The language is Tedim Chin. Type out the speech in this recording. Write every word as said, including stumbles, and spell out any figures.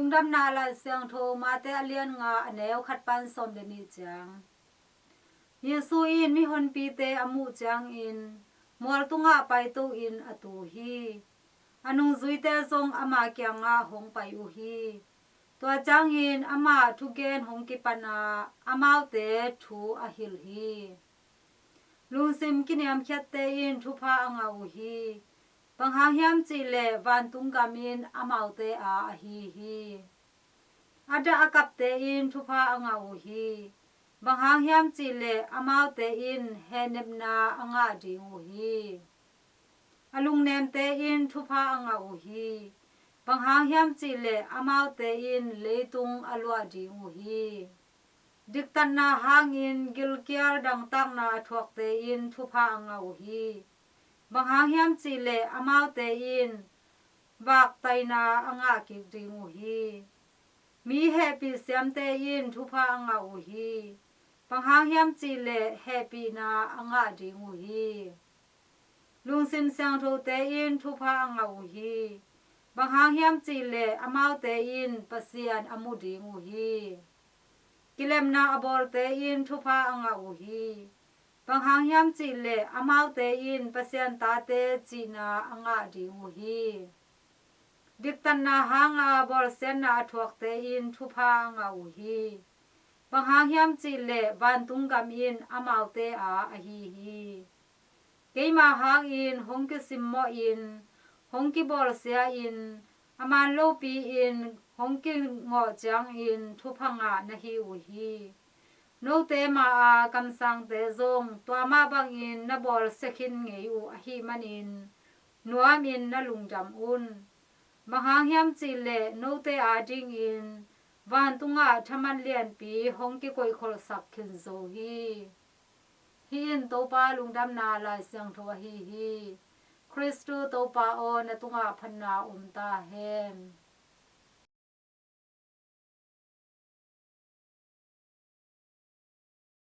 Lungdamna Lai Siangtho Mate a lian nga, a neu khat pan sawm le nih ciang. Jesu in mihonpite a muh ciangin mual tungah paito in a tu hi. A nungzuite zong ama kiangah hong pai uh hi. Tua ciangin amah thugen hong kipan a, amaute thu a hilh hi. Lungsim kiniamkhiatte in thupha a ngah uh hi. Bang hang hiam cih leh vantung gam in amaute aa ahi hi. A dah a kapte in thupha a ngah uh hi. Bang hang hiam cih leh amaute in hehnepna a ngah ding uh hi. A lungnemte in thupha a ngah uh hi. Bang hang hiam cih leh amaute in leitung a luah ding uh hi. Diktatna hangin gilkial dangtakna a thuakte in thupha a ngah uh hi. Bang hang hiam cih leh amaute in vaktaina a ngah kik ding uh hi. Mi hehpih siamte in thupha a ngah uh hi. Bang hang hiam cih leh hehpihna a ngah ding uh hi. Lungsim siangthote in thupha a ngah uh hi. Bang hang hiam cih leh amaute in Pasian a mu ding uh hi. Kilemna a bawlte in thupha a ngah uh hi. Bang hang hiam cih leh amaute in Pasian tate cihna a ngah ding uh hi. Diktatna hanga bawlsiatna a thuakte in thupha a ngah uh hi. Bang hang hiam cih leh vantung gam in amaute aa ahi hi. Keima hangin hong kisimmawhin, hong kibawlsiain, a man lopi-in hong kingawh ciangin thupha ngah na hi uh hi. Note ma-a kamsangte zong tua mah bangin na bawlsia khin ngei uh ahih manin nuamin na lungdam un. Bang hang hiam cih leh note adingin vantungah thaman lianpi hong kikoihkholhsak khin zo hi. Hih in Topa Lungdamna Lai Siangtho ahi hi. Khristu Topa aw, na tungah phatna om ta hen.